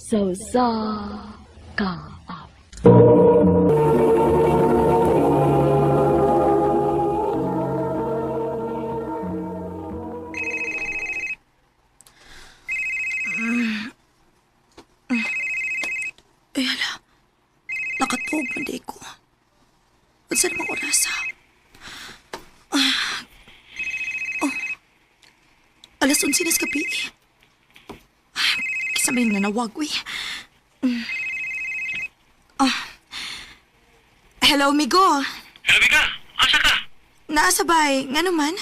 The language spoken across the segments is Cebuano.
Sa usa ka awit. Ay, hala. Nakatuog man di ko. Unsa namang oras ha? Ah. Oh. Alas 11 na sa gabi. Ah, kisa may nanawag, uy. Ah. Hello, amigo. Hello, Mika. Asa ka? Naasa bay? Nga naman?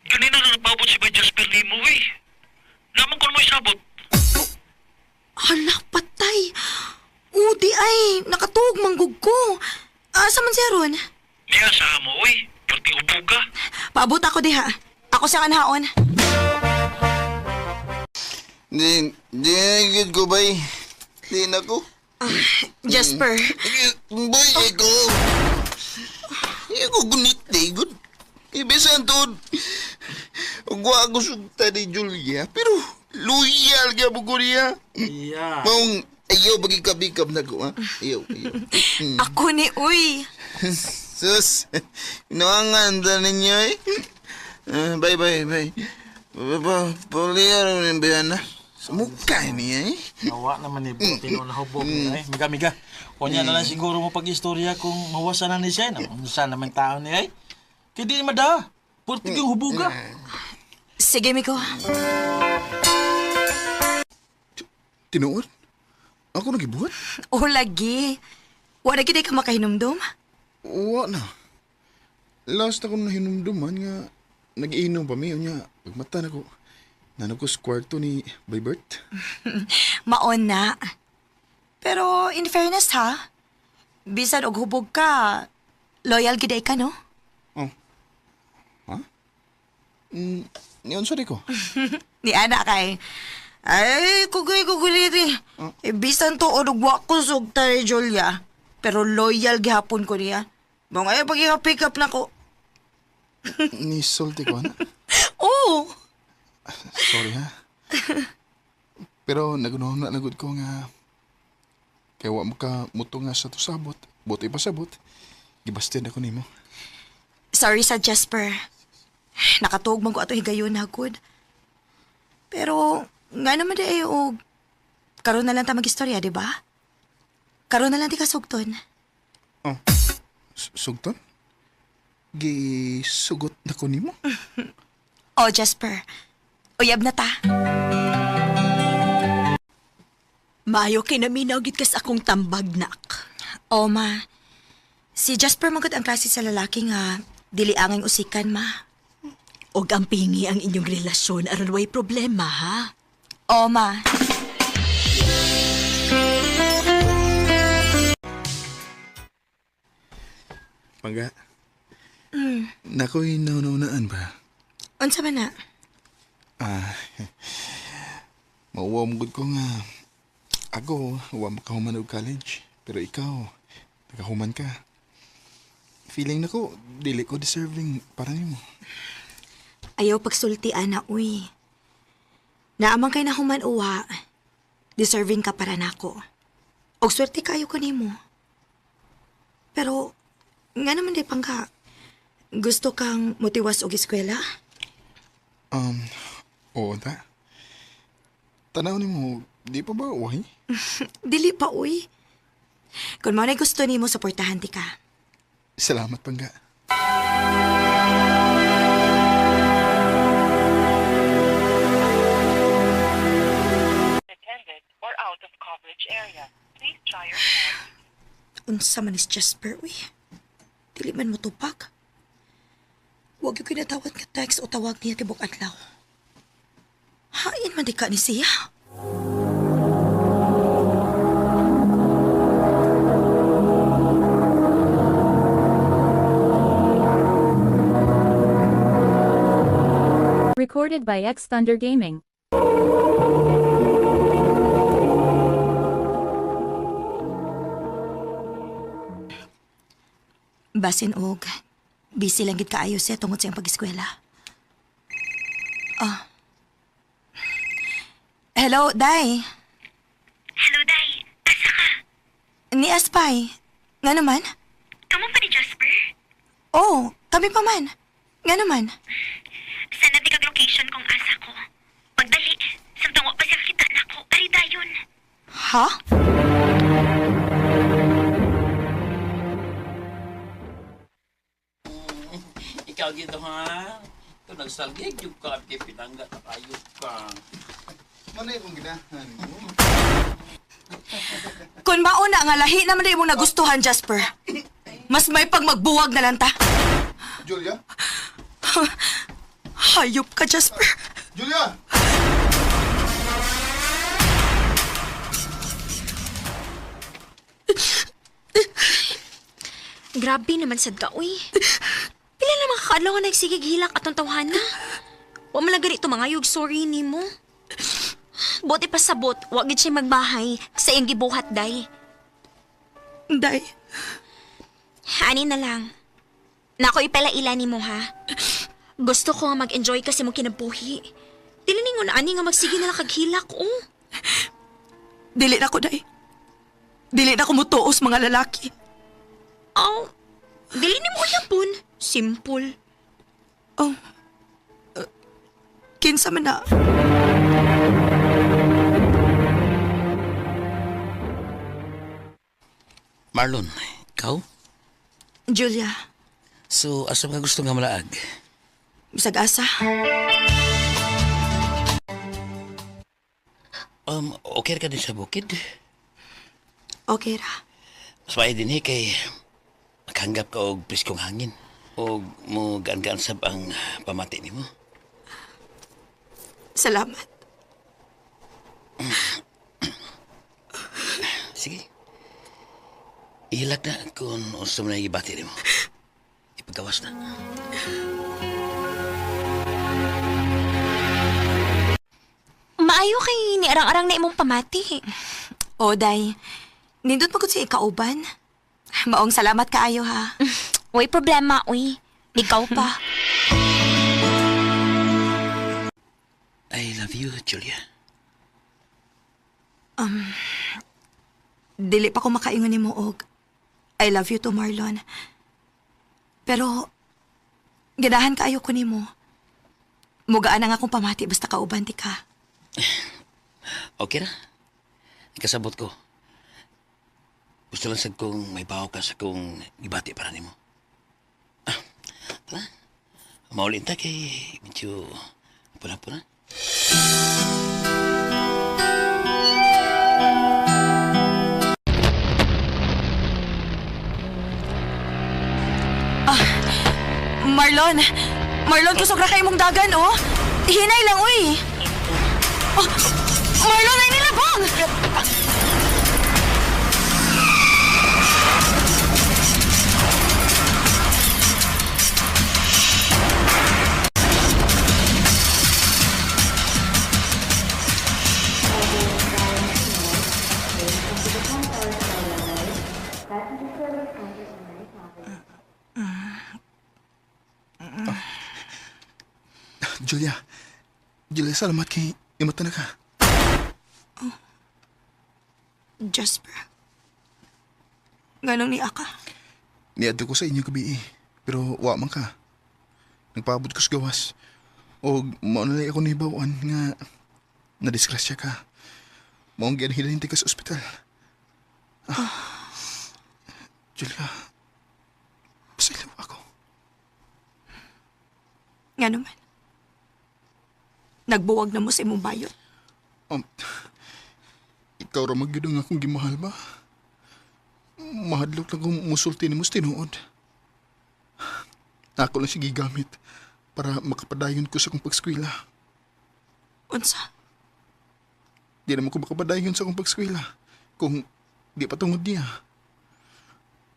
Ganina na nagpaabot si Bay Jasper ni mo, eh. Lamang ko mo isabot. Hala, patay. Udi ay, nakatuog manggug ko. Asa man siya ron? Niya sa mo, uy. Perting ubuga. Paabot ako diha. Ako sa kanhaon. Di, di na gud ko, bay. Di na ko. Jasper. Bay, ikaw. Ikaw gunit di gud. Ibisan tuod. Ugwa ako sugta ni Julia, pero loyal ka mo ko niya. Yeah. Maong ayaw bagikabikab na ko, ha? Ayaw, ayaw. Ako ni Uy. Sus, inuangan ta ninyo, eh. Ah, bye, bye, bye. Pauliya rin ba yan, ha? Sa mukha niya, eh. Nawa naman ni Buti no nahubog niya eh. Miga miga. Kunya na lang siguro mo pag-istorya kung mawasa na ni siya. No? Unsa naman tao niya eh. Kaya di mada. Purtig yung hubuga. Sige, Miko. Tinuod? Ako nagibuhat? O lagi. Wala gid ka makahinumdum? Wa na. Last ako nahinumduman nga nag-iinom pa mi unya pagmata na ko. Nanag ko sa kwarto ni Baybert. Maon na. Pero in fairness ha, bisan og hubog ka, loyal gid ka no? Oh. Ha? Niyon sorry ko. Ni ana kay. Ay, kugay kuguliti. Eh, bisan to og wa ko sugta ni Julia. Pero loyal gihapon ko niya. Mong ay pag pick up na ko. Ni sulti ko ana. Oh, Sorry ha. Pero nagunohon na nagud ko nga kay wa mo ka muto nga sa tusabot. Buti pa sabot. Gibastin ako nimo. Sorry sa Jasper. Nakatuog man ko ato higayon na gud. Pero nga naman di ay og karon na lang ta magistorya, di ba? Karon na lang di ka sugton. Oh. Sugton? Gisugot na ko nimo? Oh, Jasper. Uyab na ta. Maayo kay naminaw gid kas akong tambag nak. Oh, ma. Si Jasper magud ang klase sa lalaki nga dili angay usikan, ma. Og ang pingi ang inyong relasyon aron way problema ha. Oh, ma. Pangga. Nakoy naunaan ba? Unsa man na? Ah, mauwaw mo gud ko nga. Ako, wa makahuman og college. Pero ikaw, nakahuman ka. Feeling nako, dili ko deserving para nimo. Ayaw pagsulti, ana, uy. Naamang kay nahuman uwa. Deserving ka para nako. Og swerte kayo ko nimo. Pero, nga naman di pangka, gusto kang motiwas og eskwela? Um, oo ta. Tanaw nimo, di pa ba uwahi? Dili pa, uy. Kung mao na gusto nimo, suportahan ti ka. Salamat, Pangga. Attended or out of coverage area. Please try your Unsa man is Jasper, uy. Dili man mo tupag. Huwag yung kinatawad nga text o tawag niya tibok adlaw. Hain man di ka ni siya. Recorded by X Thunder Gaming. Basin og, busy lang gid kaayo siya tungod sa iyang pag-eskwela. Ah. Hello, Day. Hello, Day. Asa ka? Ni Aspay. Nga naman? Kamo pa ni Jasper? Oh, kami pa man. Nga naman. Sana di kag location kung asa ko. Pagdali, samtang wa pa siya kita nako. Ari dayon. Ha? Ikaw gito ha? Ito nagsalgig yung ka kay pinangga na kayo ka. Manay kong ginahan mo. Kung mauna nga lahi naman na imong nagustuhan, Jasper. Mas may pagmagbuwag na lang ta. Julia? Hayop ka, Jasper. Julia! Grabe naman sad ka, uy. Pila na mga kaadlaw nga nagsigig hilak atong tawhana. Wa man lang ganito mga yug sorry nimo. Bote pa sabot, wa gid siya magbahay sa iyang gibuhat day. Day, Ani na lang. Nako ipalaila nimo ha. Gusto ko nga mag-enjoy kasi mo kinabuhi. Dili ningon ani nga magsige na lang kag hilak, oh. dili na ko, Day. Dili na ko mutuos mga lalaki. Oh, dili nimo uyabon. Simple. Oh. Kinsa man na. Marlon, ikaw? Julia, So, asa ka gusto nga malaag? bisag asa. Okay ka din sa bukid? Okay ra. Mas maayo din eh, kay makahanggap ka og preskong hangin. O mo gaan-gaan sab ang pamati nimo. Salamat. Sige. Ihilak na kung unsa man ang gibati nimo. Ipagawas na. Maayo kay niarang-arang na imong pamati. O, Day. Nindot mo si ikauban. Maong salamat kaayo ha. Uy, problema, uy. Ikaw pa. I love you, Julia. Dili pa ko makaingon nimo og I love you to Marlon. Pero ganahan kaayo ko nimo. Mugaan na nga akong pamati basta kauban ti ka. Okay na. Ikasabot ko. Gusto lang sad kong may bawo ka sa kong gibati para nimo. Ah, tara. Maulin ta kay medyo puna-puna. Marlon! Marlon, kusog ra kay imong dagan, oh! Hinay lang, uy! Oh, Marlon, ay nilabang! Julia. Julia, salamat kay imata na ka. Jasper. Nganong ni aka? Niadto ko sa inyo gabi eh. Pero wa man ka. Nagpaabot ko sa gawas. O mao na lang ako nahibawan nga nadisgrasya ka. Maong gianhilan ka sa ospital. Ah. Julia, pasaylo ako. Nga naman. Nagbuwag na mo sa imong bayot. Ikaw ra magyud ang akong gimahal ba? Mahadlok lang kung musulti nimo sa tinuod. Ako lang siya gigamit para makapadayon ko sa akong pagskwela. Unsa? Di naman ko makapadayon sa akong pagskwela kung di pa tungod niya.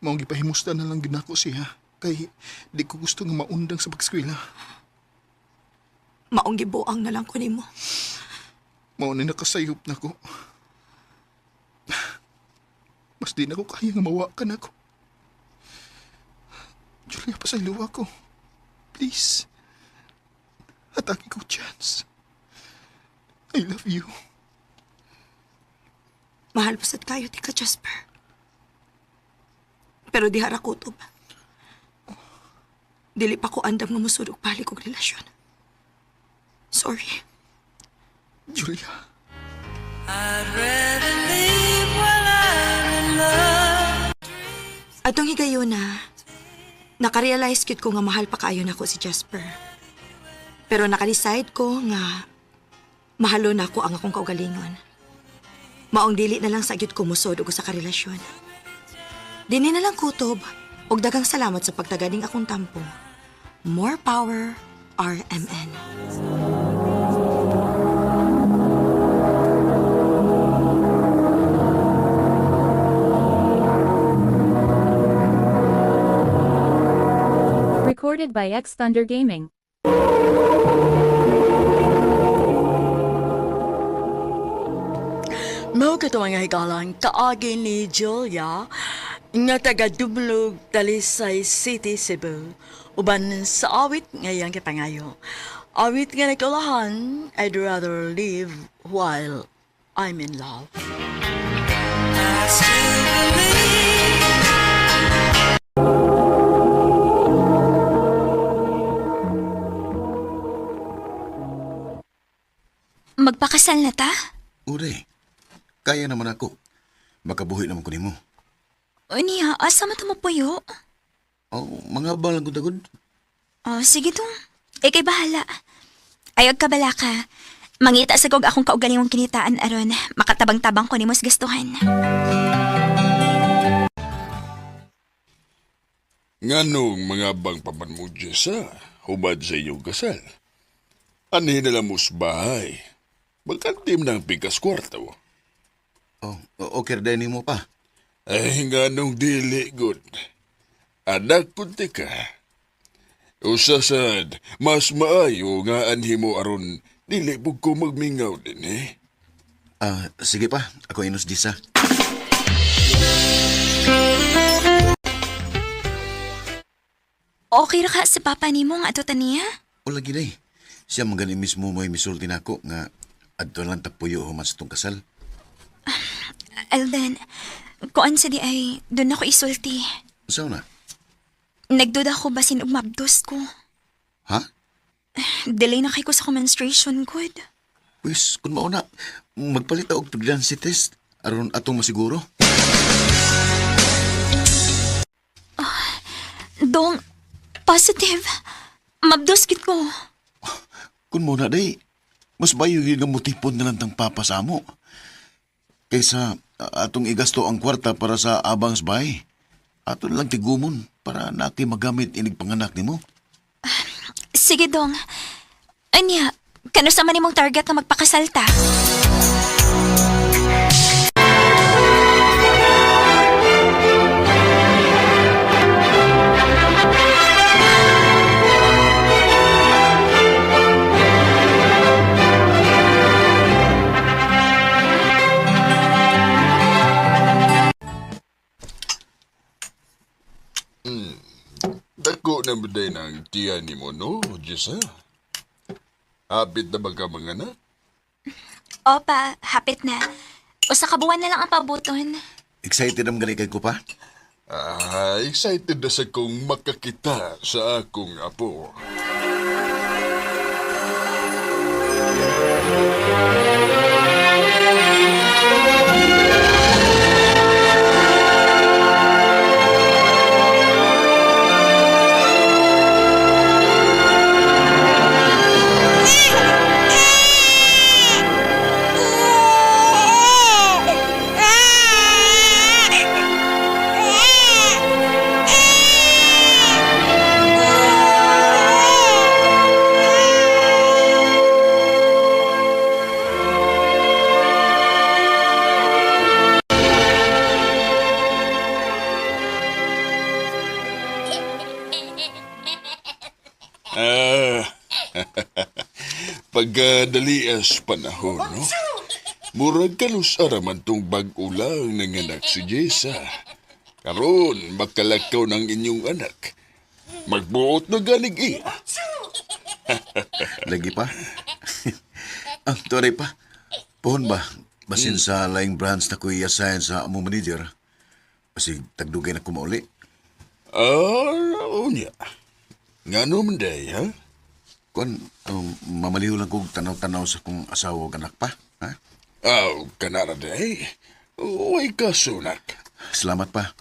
Maong gipahimusta na lang ginako siya kay di ko gusto nga maundang sa pagskwela. Maong gibuang na lang ko nimo. Mao ni nakasayop na ko. Mas di na ko kaya nga mawa ka na ko. Julia, pasaylo ako. Please. Atake ko chance. I love you. Mahal pa sad kayo ti ka, Jasper. Pero di hara kutob. Dili pa ko andam nga musud og balik og relasyon. Sorry. Julia. Atong higayuna, nakarealize kit ko nga mahal pa kaayo nako si Jasper. Pero nakadecide ko nga mahalo na ako ang akong kaugalingon. Maong dili na lang sa gyud ko musod og usa ka relasyon. Dini na lang kutob og daghang salamat sa pagtaganing akong tampo. More power, RMN. Recorded by X Thunder Gaming. Mao kato nga higalan kaagi ni Julia nga taga Dumlog, Talisay City, Cebu. Uban sa awit ngayang kipangayo. Awit nga nagkulahan, I'd rather live while I'm in love. Magpakasal na ta? Ure, kaya naman ako. Makabuhi naman ko nimo. Unya, asa man ta mopuyo? Oh, mga balang ko tagod. Oh, sige dong. Ikay bahala. Ayog ka bala ka. Mangita sa kog akong kaugalingong kinitaan aron makatabang-tabang ko nimo sa gastuhan. Nganong mga bang paman mo, Jessa, hubad sa iyong kasal. Anhin na lang mo sa bahay. Magkantim ng pikas kwarto. Oh, okay rin nimo pa. Ay, nganong dili, good. Anak kunti ka. Usasad, mas maayo nga anhi mo aron dili pug ko magmingaw din eh. Ah, sige pa, ako inos Jessa. Okay ra ka sa papa nimo nga ato taniya? O lagi day. Siya man gani mismo mo'y misulti nako nga adto lang tapuyo human sa tong kasal. Alden, kuan sa di ay doon ako isulti. Usaw na? Nagduda ko basin og mabdos ko. Ha? Delay na kay ko sa menstruation good. Pwes, kung mauna, magpalit og pregnancy test aron atong masiguro. Dong, positive. Mabdos gid ko. Kung mauna day, mas bayo gyud nga mutipon na lang tang papa sa amo. Kaysa atong igasto ang kwarta para sa abang sa bahay. Ato na lang tigumon para naki magamit inig panganak nimo. Sige, Dong. Anya, kano sa man imong target nga magpakasal ta? Dako na ba din ang tiyan ni mo, no, Jessa? Hapit na ba ka mga anak? Opa, hapit na. Usa ka buwan na lang ang pabuton. Excited ang gani kay ko pa? Ah, excited na sa kong makakita sa akong apo. Ah, pagkadalias panahon, no? Murag kanus araman tong bag-o lang nanganak si Jessa. Karon, makalakaw ng inyong anak. Magbuot na ganig eh. Lagi pa. Ah, tuwari pa. Pohon ba? Basin sa laing branch na ko i-assign sa among manager. Basig tagdugay na ko mauli. Ah, unya. Ngano man day, ha? Kuan, mamaliw lang kog tanaw-tanaw sa kong asawa ug anak pa. Ha? Aw, kanara day. Uy ka sunak. Salamat pa.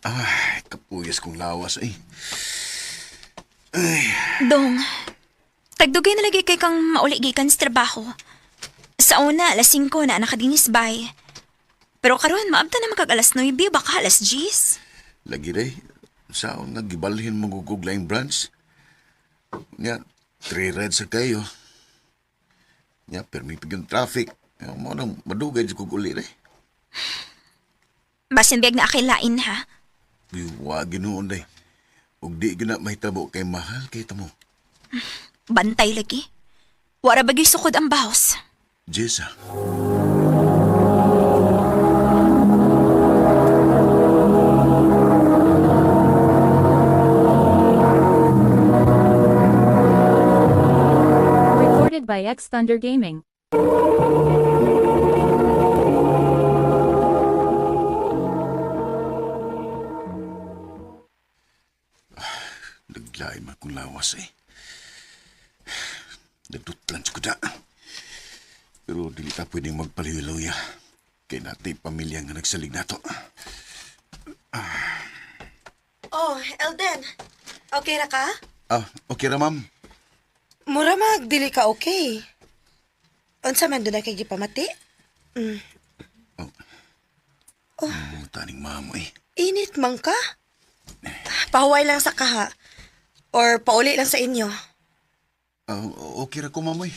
Ay, kapuyas kong lawas ay. Dong, tagdugay na lagi kay kang mauli gikan sa trabaho. Sa una, alas 5 na nakadinis bay. Pero karon maabta na magkag alas 9, baka alas 10. Lagi day, sa nga gibalhin mo gugug laing branch. Nya, three rides sa kayo. Nya, permi yung traffic. Nya, mo nang madugay di kog uli day. Basin biyag na akay lain ha. Wa ginoon day. Ug di gyud na mahitabo kay mahal kay tamo. Bantay lagi. Wara bagay sukod ang bahos. Jessa. Recorded by X Thunder Gaming. Naglain man kong lawas eh. Nagdutlan sa kuda. Pero dili ta pwedeng magpaliw-luya. Kay natay pamilya nga nagsalig nato. Oh, Elden. Okay ra ka? Ah, okay ra ma'am. Mura mag dili ka okay. Unsa man dunay kay gipamati? Oh. Muta ning mamo eh. Init man ka? Pahuway lang sa kaha. Or pauli lang sa inyo. Ah, okay ra ko ma'am eh.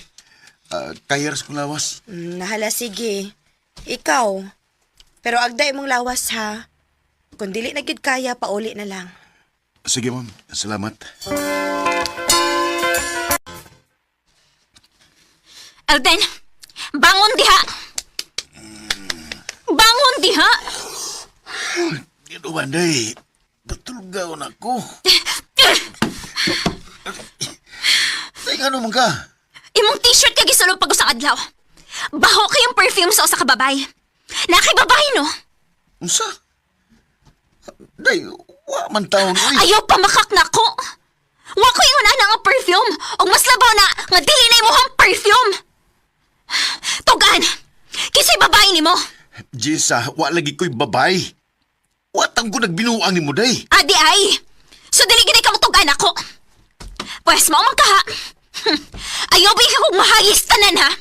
Ah, kaya ra sa kong lawas. Nahala, sige. Ikaw. Pero agday mong lawas ha. Kung dili na gid kaya, pauli na lang. Sige ma'am, salamat. Alden, bangon diha! Bangon diha! Ito ba, day? Patulgaw na ko. Teka, ano man ka? Imong t-shirt kay gisulong pag usang adlaw. Baho kayong perfume sa usa ka babay. Nakay babay no? Unsa? Day, wa man taon, uy. Ayaw pamakak nako. Wa ko ingon ana nga perfume. Og mas labaw na nga dili na imong perfume. Tugan. Kisay babae nimo? Jessa, wa lagi ko'y babay. Watang ko nagbinuang ni mo, day. Adi ay. So dili gid ka motugan ako. Pwes mao man ka ha. Ayaw ba ka kog mahayis tanan ha?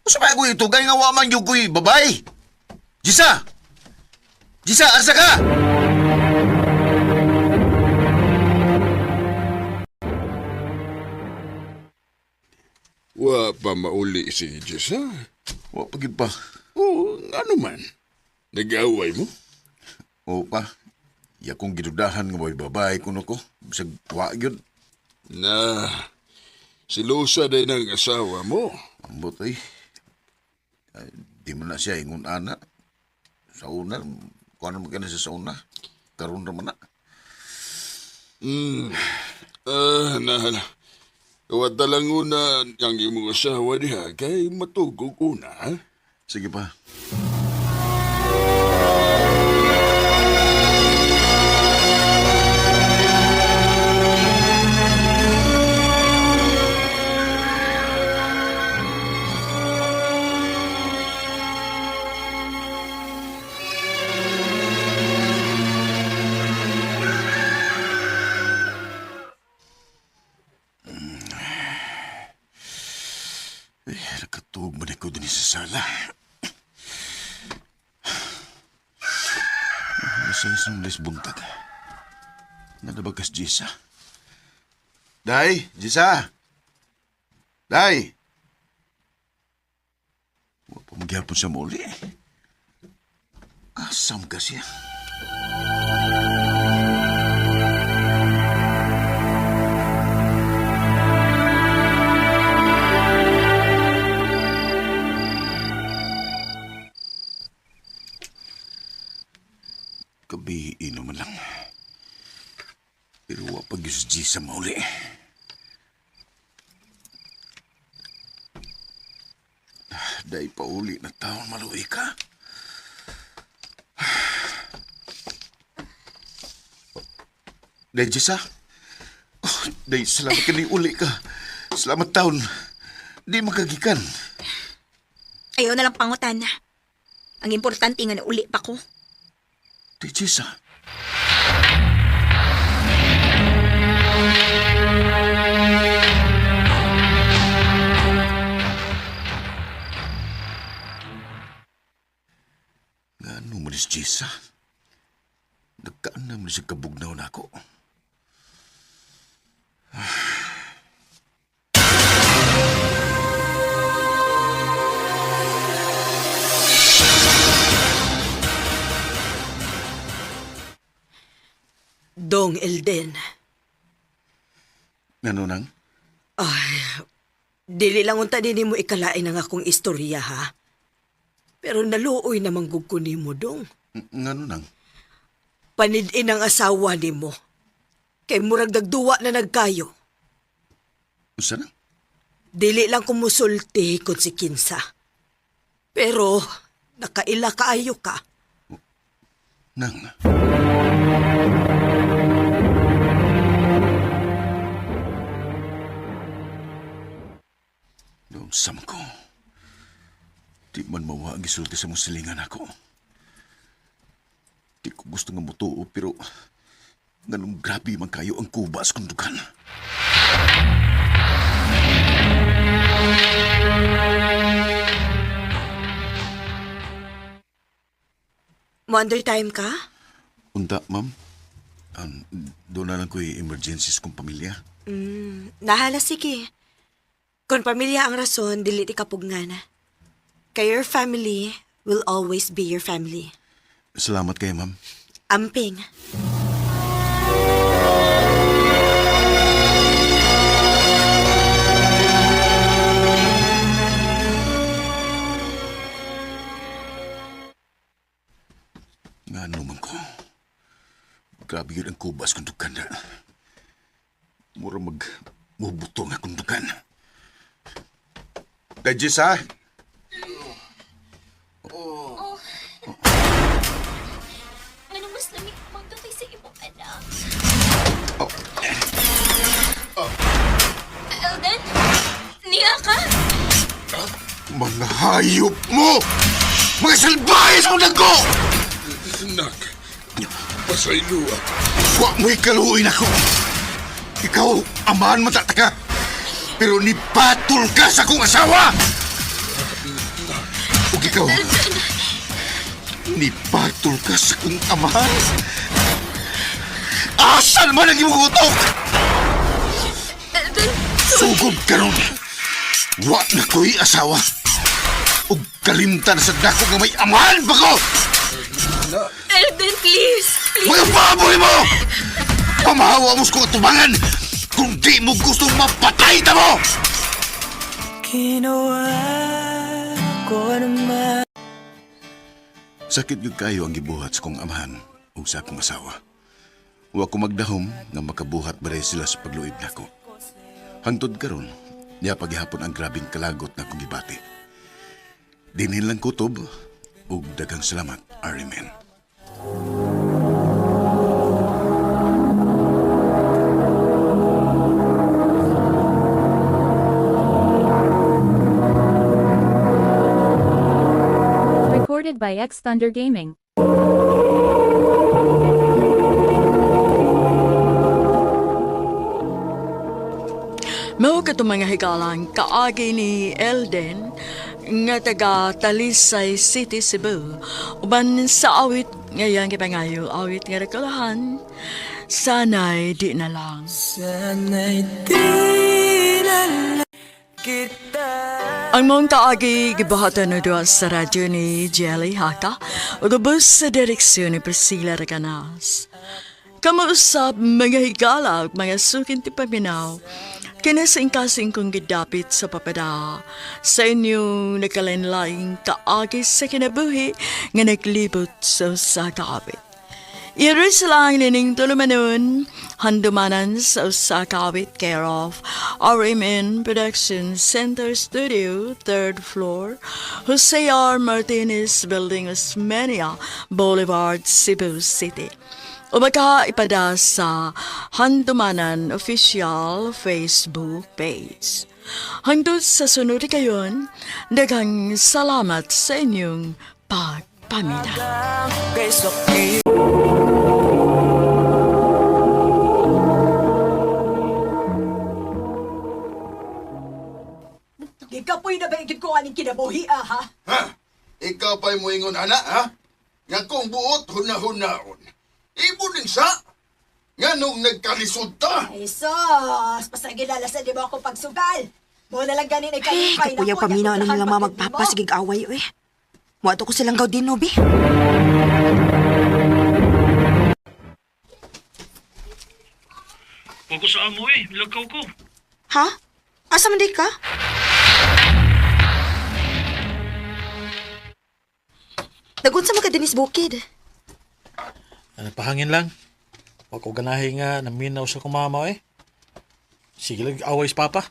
Unsa ba ko ito? Gaya nga wa man yung ko'y babay. Jessa! Jessa, asa ka? Wa pa mauli si Jessa. Wa pa gid pa. Oo, ano man. Nag-away mo? Oo pa. Ya kong gidudahan nga may babay kuno ko. Bisag wa gyud. Na, silusa din ang asawa mo. Ambot ay. Ay, di man na siya ingon ana. Sa una, kuha naman ka na siya sa una. Karon raman na. Ah, nahala. Kawat lang una ang imong asawa diha kay matugog una, ha? Sige pa. Eh, nakatuog man ako din sa sala. Nasa isang les buntag. Nadabagas Jisa. Day, Jisa! Day! Wa pa magyapon siya mauli. Asam ka siya. Gabi, inom man lang. Pero wa pa gyud si Jisa mauli. Day pauli na taon maluwi ka. Day, Jessa. Oh, day, salamat ka ni uli ka. Salamat taon. Di makagikan. Ayaw na lang pangutan. Ang importante nga nauli pa ko. Day, Jessa. Ngano man is Jessa? Nagkaan naman siya kabugnaw na ako. Dong Elden. Ngano nang? Ay, dili lang unta din mo ikalain ang akong istorya ha. Pero naluoy namang gug ko nimo dong. Ngano nang? Panidin ang asawa nimo. Kay murag dagduwa na nagkayo. Usa na? Dili lang kumusulti kung si Kinsa. Pero nakaila kaayo ka. Nang? Doon sam ko. Di man mawa ang gisulti sa mong silingan ako. Di ko gusto nga mutuo pero nganong grabe man kayo ang kubas kong dugan. Mo undertime ka? Unta, ma'am. Doon na lang ko'y emergencies kong pamilya. Nahala, sige. Kung pamilya ang rason, dili ti kapugnan. Kay your family will always be your family. Salamat kayo, ma'am. Amping. Nga man ko. Grabe yun ang kubas kong dugan na. Mura mag mubuto nga kong dugan. Dajis, ha? Oh. Ano mas lamig mangga kaysa imong anak? Oh. Elden? Niya ka? Mga hayop mo! Mga salbahes mo nagko! Nak, pasaylo ako. Wa mo'y kaluoy nako. Ikaw, amahan mo tataka. Pero nipatol ka sa akong asawa! Ug ikaw, nipatol ka sa akong amahan. Asan man ang imong utok? Elden, Sugod karon. Wa na ko'y asawa. Ug kalimtan sa dako nga may amahan pa ko! Elden, please! Please! Mga baboy mo! Pamahawa mo sa kong atubangan kung di mo gustong mapatay ta mo! Sakit gyud kayo ang gibuhat sa kong amahan ug sa akong asawa. Wa ko magdahom nga makabuhat baray sila sa pagluib nako. Hangtod karon, niya paghihapon ang grabing kalagot na akong gibati. Dinhin lang kutob ug daghang salamat, Arimen. Recorded by X Thunder Gaming. Mao kato mga higalang kaagi ni Elden nga taga Talisay City, Cebu. Uban sa awit ngayang gipangayo awit nga rekolahan. Sana'y di na lang. Sana'y di na lang kita. Ang mong kaagi gibuhatan na doon sa radyo ni Jelly Haka ug ubos sa direksyon ni Priscilla Recanas. Kamausap mga higala ug mga sukin ti paminaw. Kinasingkasing kong gidapit sa papada sa inyong nagkalain-laing kaagi sa kinabuhi nga naglibot sa usa ka awit. Iris lang nining tulumanon, Handumanan sa usa ka awit care of RMN Production Center Studio, 3rd floor, Jose R. Martinez Building, Osmeña Boulevard, Cebu City. O makaipada sa Handumanan Official Facebook page. Hangtod sa sunod kayon, daghang salamat sa inyong pagpaminaw. Kay sakit. Gikapoy na ba yung ko aning kinabuhi, ah, ha? Ha? Ikaw pa'y moingon, ana, ha? Nga kung buot, huna-hunaon. Ibo ning sa? Nga nung nagkalisod ta? Ay, sus! Pasagilala sa di mo ako pagsugal. Mo na lang ganin ay kalipay na Kapuyaw paminaw ano nila mga magpapa, sige away eh. Muato ko silang gaudino, bi. Huwag ko sa amo eh. Nilakaw ko. Ha? Asa man di ka? Nagunsa man ka dinis bukid. Ano, pahangin lang. Huwag ko ganahi nga, naminaw sa kumama eh. Sige lang, away sa papa.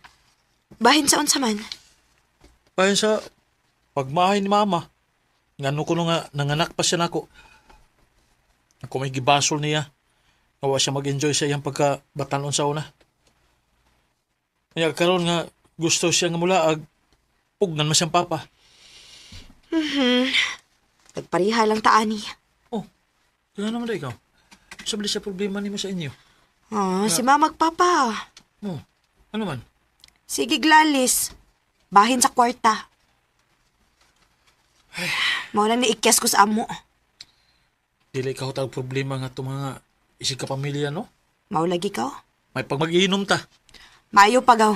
Bahin sa unsa man. Bahin sa pagmahay ni mama. Ngano ko no nga, nanganak pa siya nako. Ako may gibasol niya. Nga wa siya mag-enjoy sa iyang pagkabatanon sa una. Kaya karon nga gusto siya nga mulaag, pugnan man siyang papa. Nagpareha lang taani. Oh, kaya naman na ikaw. Sabli sa problema nimo sa inyo. Oh, si mama magpapa. Oh, ano man? Sige Glalis. Bahin sa kwarta. Mao na niikyas ko sa amo. Dili ka tag problema nga itong mga isig ka pamilya, no? Mao lagi ka. May pag mag-iinom ta. Maayo pagaw.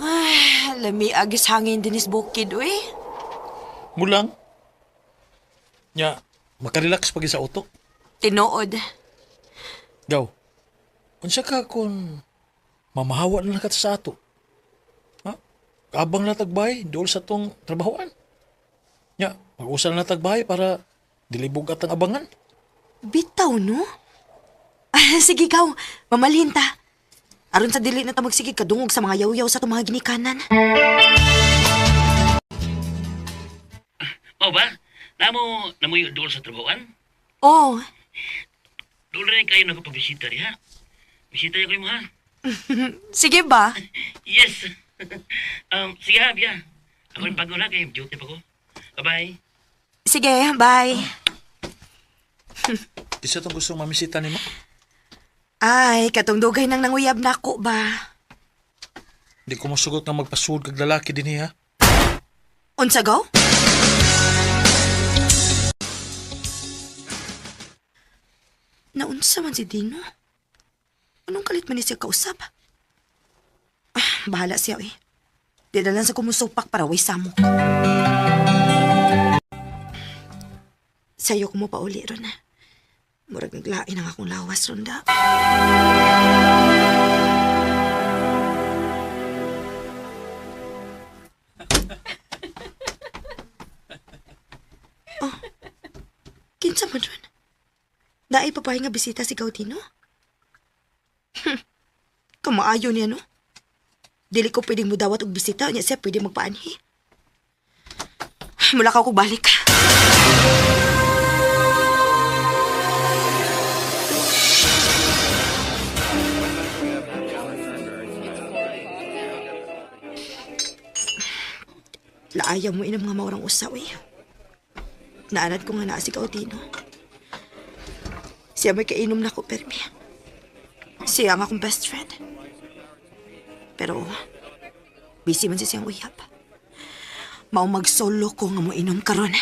Ay, lami agis hangin dinis bukid, uy. Mulang. Nya, makarelax pag sa auto. Tinuod. Gaw. Unsa ka kung mamahawa na lang ka sa ato? Ha? Kaabang na tagbay, dool sa tong trabahoan. Nya, mag-usal na tagbay para dilibog at ang abangan. Bitaw, no? Sige, ikaw. Mamalhin ta. Aron sa dili na ta magsige kadungog sa mga yaw-yaw sa itong mga ginikanan. Mao ba? Namo, namoy dool sa trabahoan? Oh, Dool rin kayo nagpabisita diha. Bisita ko mo ha. sige ba? Yes. Sige ha, Bia. Ako rin pagod na kay duty pa ko. Bye-bye. Sige, bye. Isa tong gusto mamisita nimo. Ay, katong dugay nang nanguyab na ako ba? Di ko mosugot nga magpasud kag lalaki dinhi ha. Unsa go? Naunsa man si Dino? Anong kalit man ni siya kausap? Ah, bahala siya eh. Di na lang sa kumusupak para way samok. Sa'yo ko mo pauli ron. Murag naglain ang akong lawas ron da. Oh, Kinsa man ron? Naay papahay nga bisita si Gaudino? Kamaayo niya, no? Dili ko pwedeng mudawat og bisita, niya siya pwede magpaanhi. Mula ka ko balik. Laaya mo inang mga maurang usaw eh. Naanad ko nga naa si Gaudino. Siya may kainom na ko, permi. Siya ang akong best friend. Pero, busy man siya siyang uyab. Mao magsolo ko nga mo inom karon.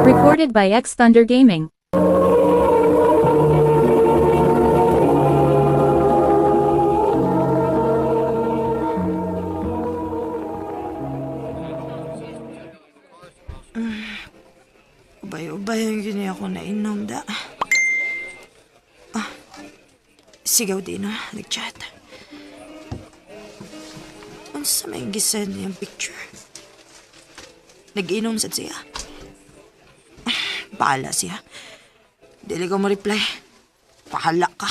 Recorded by X Thunder Gaming. Ubay-ubay ang gini ako nainom da. Ah, Sigaw din, no? Nag-chat. Unsa may gisend niyang picture? Nag-inom sad siya. Bahala siya. Dili ko mo-reply. Pahala ka.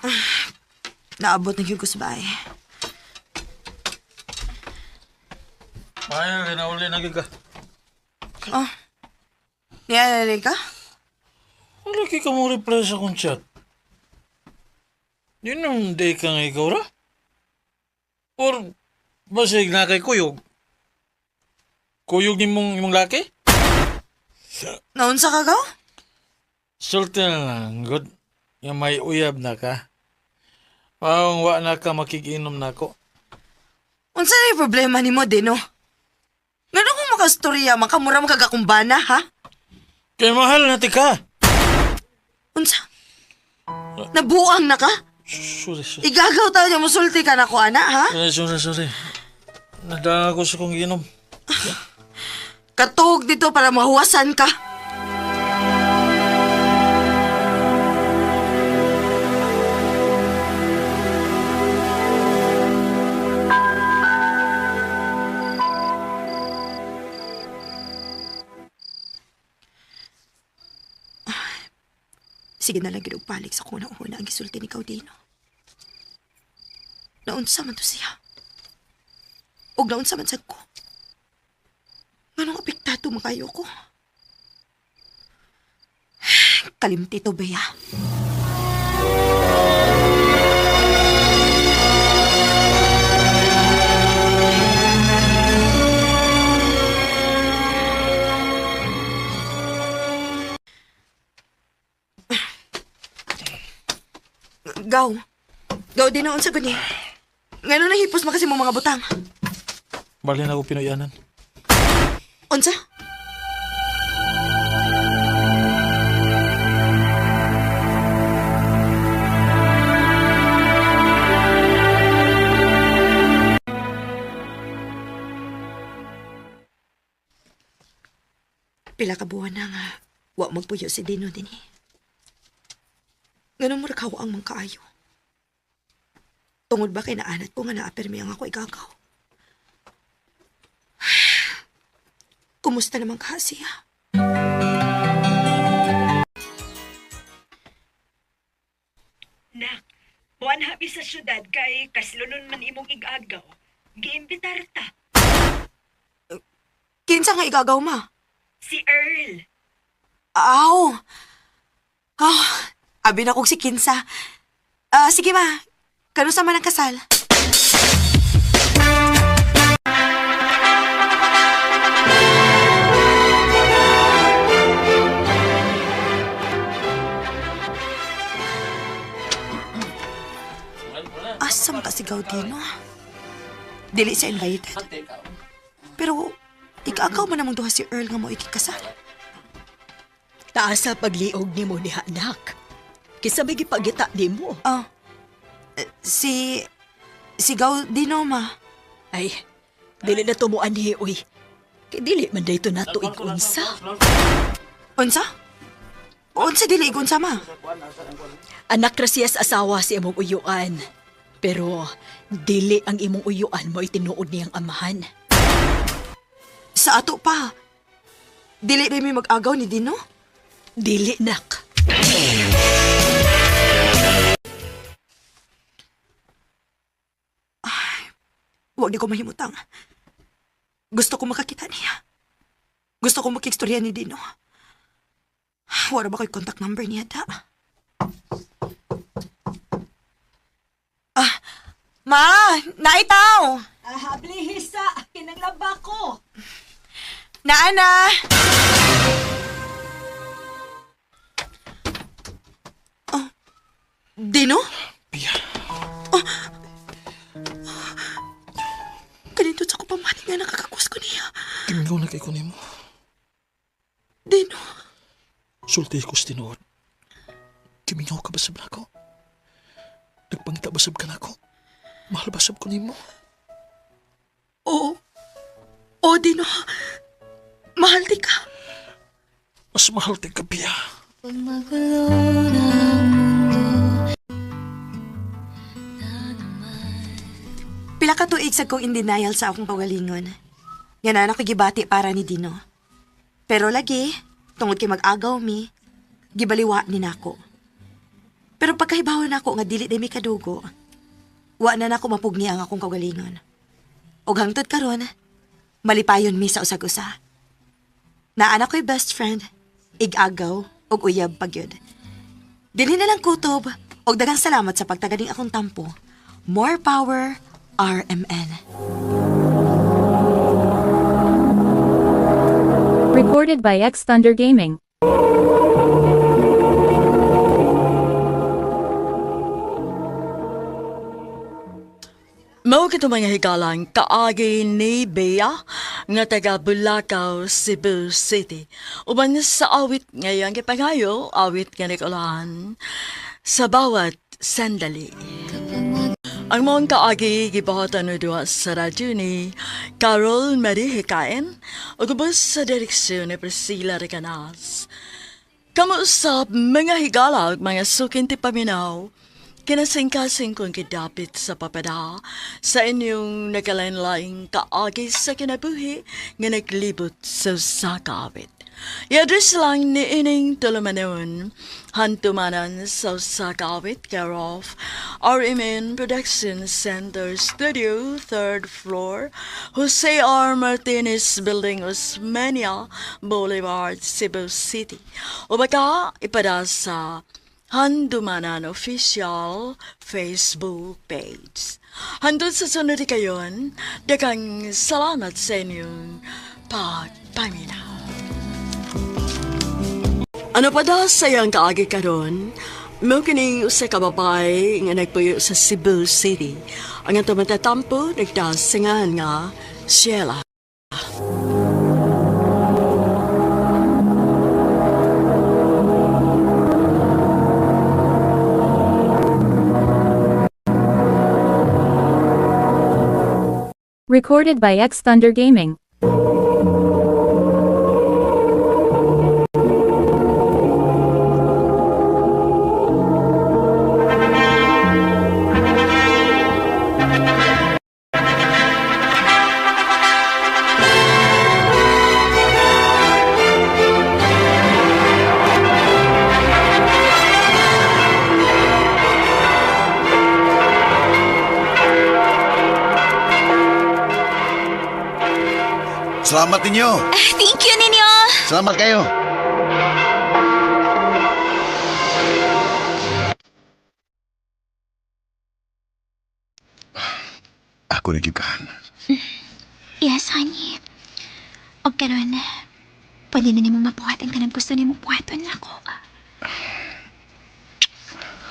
Ah, naabot na gyud ko sa bahay. Ay, kinauli na gyud ka. Oh. Nialala ka? Wala kay ka mo reply sa akong chat. Yun ang day ka nga ikaw ra? Or basig na kay kuyog? Kuyog ni mong imong laki? Naunsa ka gaw? Sulti na lang, good. Yung may uyab na ka. Paong wa na ka makikinom na ako. Unsa na yung problema nimo, Dino? Ngano kung makastorya, makamura makagakumbana, ha? Kay mahal na ti ka. Unsa? Nabuang na ka? Sorry, sorry. Igagaw tao niya, musulti ka na ko, ana, ha? Sorry, sorry, sorry. Nadala ko sa kong inom. Katuog dito para mahuwasan ka. Sige na lang ginugpalik sa kung una ang gisulti ni Caudino. Naunsa man to siya. Og naunsa man sad ko. Nganong apektado makayo ko? Kalimti to, Bea. Gaw. Gaw din na unsa gani. Ngano nahipos man kasi mo mga butang? Bali na ako Pinoyanan. Unsa? Pila ka buwan na nga wa magpuyo si Dino dinhi. Ngano mo rakaw ang mangkaayo? Tungod ba kay naanat ko nga naapirmi ang ako igagaw? Kumusta naman ka siya? Nak, buwan habi sa syudad kay kaslunon man imong igagaw. Giimbitar ta. Kinsa nga igagaw ma? Si Earl. Aw! Aw, abi na kog si Kinsa. Ah, sige ma, kanusa man ang kasal? Asa man ka si Gaudino? Dili siya invited. Pero, ikaw man namang duha si Earl nga mo ikikasal. Taas sa pagliog nimo ni anak. Kisa may gipagita nimo. Ah, si... Si Gaudino, ma. Ay, dili na tumuan ni uy. Kay dili man dayto nato igunsa. Unsa? Unsa dili igunsa, ma? Anak ra siya sa asawa si imong uyuan. Pero dili ang imong uyuan mo itinuod niyang amahan. Sa ato pa. Dili rin may mag-agaw ni Dino? Dili, nak. Huwag ni ko mahimutang. Gusto ko makakita niya. Gusto ko makikstorya ni Dino. Wala ba ko'y contact number niya, da? Ah, ma! Naitaw! Ah, Ablihisa, kinanglaba ko. Naana! Oh, Dino? Pia. Oh. Kanindot sa ko pamati nga nakakakus ko niya. Timingaw na kay ko nimo. Dino, Sulti ko sa tinuod. Kimingaw ka basab nako. Nagpangita basab ka nako. Mahal basab ko nimo. oo. O, Dino. Mahal di ka. Mas mahal ti ka, Bia. Pila ka tuig sa kong in denial sa akong kaugalingon. Nga na ako gibati para ni Dino. Pero lagi, tungod kay mag-agaw mi, gibaliwa ni nako. Pero pagkahibaw nako nga dili day mi kadugo, wa na nako mapugni ang akong kaugalingon. Og hangtod karon, malipayon mi sa usag-usa. Naa na ko'y best friend, igagaw og uyab pagyud. Dili na lang kutob og daghang salamat sa pagtagaling akong tampo. More power, RMN. Recorded by X Thunder Gaming. Mao kito mga higalang kaagi ni Bea nga taga Bulacau, Cebu City. Uban sa awit ngayang gipangayo, awit nga nikulahan sa bawat sandali. Ang mong kaagi gibuhatan no duha sa radyo ni Carol Marie Hikain ug ubos sa direksyon ni Priscilla Recanas. Kamuusap mga higala ug mga sukin ti paminaw, kinasingkasing kong kidapit sa papada sa inyong nagkalain-laing kaagi sa kinabuhi nga naglibot sa usa ka awit. I-address lang ni ining tulumanon, hantumanan sa usa ka awit, care of RMN Production Center Studio, 3rd floor, Jose R. Martinez Building, Osmeña Boulevard, Cebu City. O baka ipada sa Handumanan Official Facebook page. Hantod sa sunod kayon, daghang salamat sa inyong pagpaminaw. Ano pa daw sa iyang kaagi karon? Mao kining usa ka babae nga nagpuyo sa Cebu City. Ang atong matatampo nagdasingan nga Sheila. Recorded by X Thunder Gaming. Salamat ninyo. Thank you ninyo. Salamat kayo. Ako na gyud. Yes, honey. Og karon, pwede na nimo mabuhat ang tanang gusto nimo buhaton nako.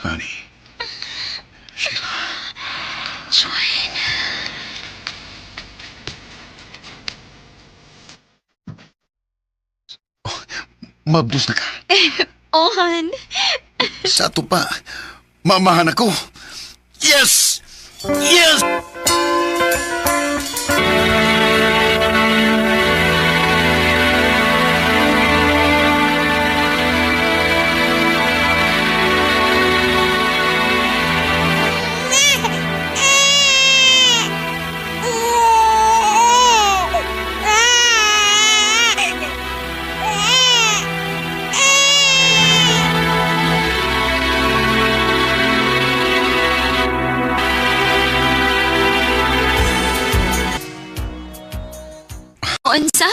Honey. John. Mabdos na ka. Oh, hon. Sa ato pa, mamahan ako. Yes! Yes! Unsa?